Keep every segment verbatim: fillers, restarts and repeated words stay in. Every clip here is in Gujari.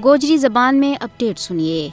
گوجری زبان میں اپڈیٹ سنیے۔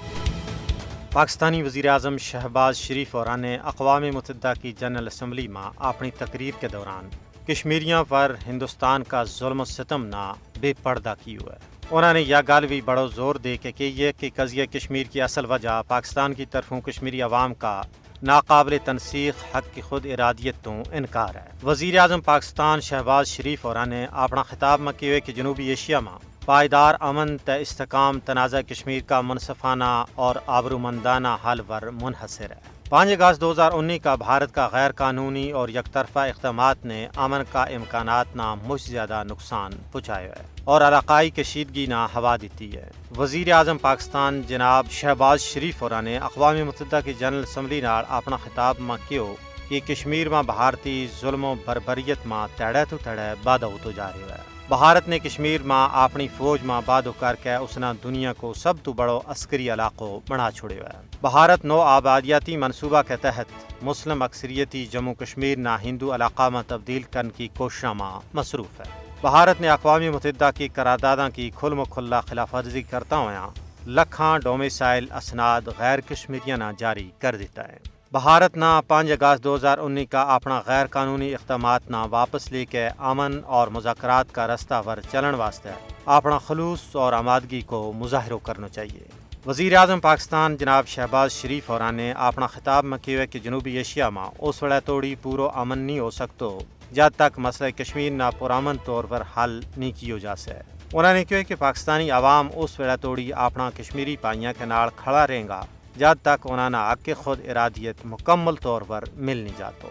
پاکستانی وزیراعظم شہباز شریف اور نے اقوام متحدہ کی جنرل اسمبلی ما اپنی تقریر کے دوران کشمیریاں پر ہندوستان کا ظلم و ستم نا بے پڑھدا کیو ہے۔ انہاں نے یا گل وی بڑو زور دے کے کہی ہے کہ قضیہ کشمیر کی اصل وجہ پاکستان کی طرفوں کشمیری عوام کا ناقابل تنسیخ حق کی خود ارادیت توں انکار ہے۔ وزیراعظم پاکستان شہباز شریف اور نے اپنا خطاب ما کہیو ہے کہ جنوبی ایشیا ما پائیدار امن تے استحکام تنازعہ کشمیر کا منصفانہ اور آبرومندانہ حل پر منحصر ہے۔ پانچ اگست دو ہزار انی کا بھارت کا غیر قانونی اور یک طرفہ اقدامات نے امن کا امکانات نا مچ زیادہ نقصان پہنچایو ہے اور علاقائی کشیدگی نا ہوا دتی ہے۔ وزیراعظم پاکستان جناب شہباز شریف اور نے اقوام متحدہ کی جنرل اسمبلی نال اپنا خطاب ما کہیو کہ کشمیر ما بھارتی ظلم و بربریت ما تیڑے تو تیڑے بادھا ہوتو جا رہیو ہے۔ بھارت نے کشمیر ما اپنی فوج ما بادھو کر کے اس نا دنیا کو سب تو بڑو عسکری علاقو بنا چھوڑیو ہے۔ بھارت نو آبادیاتی منصوبہ کے تحت مسلم اکثریتی جموں کشمیر نا ہندو علاقہ ما تبدیل کرن کی کوششاں ما مصروف ہے۔ بھارت نے اقوام متحدہ کی قرارداداں کی کھل مکھلا خلاف ورزی کرتا ہویا لکھاں ڈومیسائل اسناد غیر کشمیریاں نا جاری کر دیتا ہے۔ بھارت نا پانچ اگست دو ہزار انی کا اپنا غیر قانونی اقدامات نا واپس لے کے امن اور مذاکرات کا رستہ پر چلن واسطے اپنا خلوص اور آمادگی کو مظاہرو کرنو چاہیے۔ وزیراعظم پاکستان جناب شہباز شریف اور نے اپنا خطاب ما کہیو ہے کہ جنوبی ایشیا ما اس ویلے توڑی پورو امن نہیں ہو سکتو جد تک مسئلہ کشمیر نا پرامن طور پر حل نہیں کیو جا سکے۔ انہاں نے کہیو ہے کہ پاکستانی عوام اس ویلے توڑی اپنا کشمیری پائیاں کے نال کھڑا رہیں گا جد تک انہاں نا حق خود ارادیت مکمل طور پر مل نہیں جاتو۔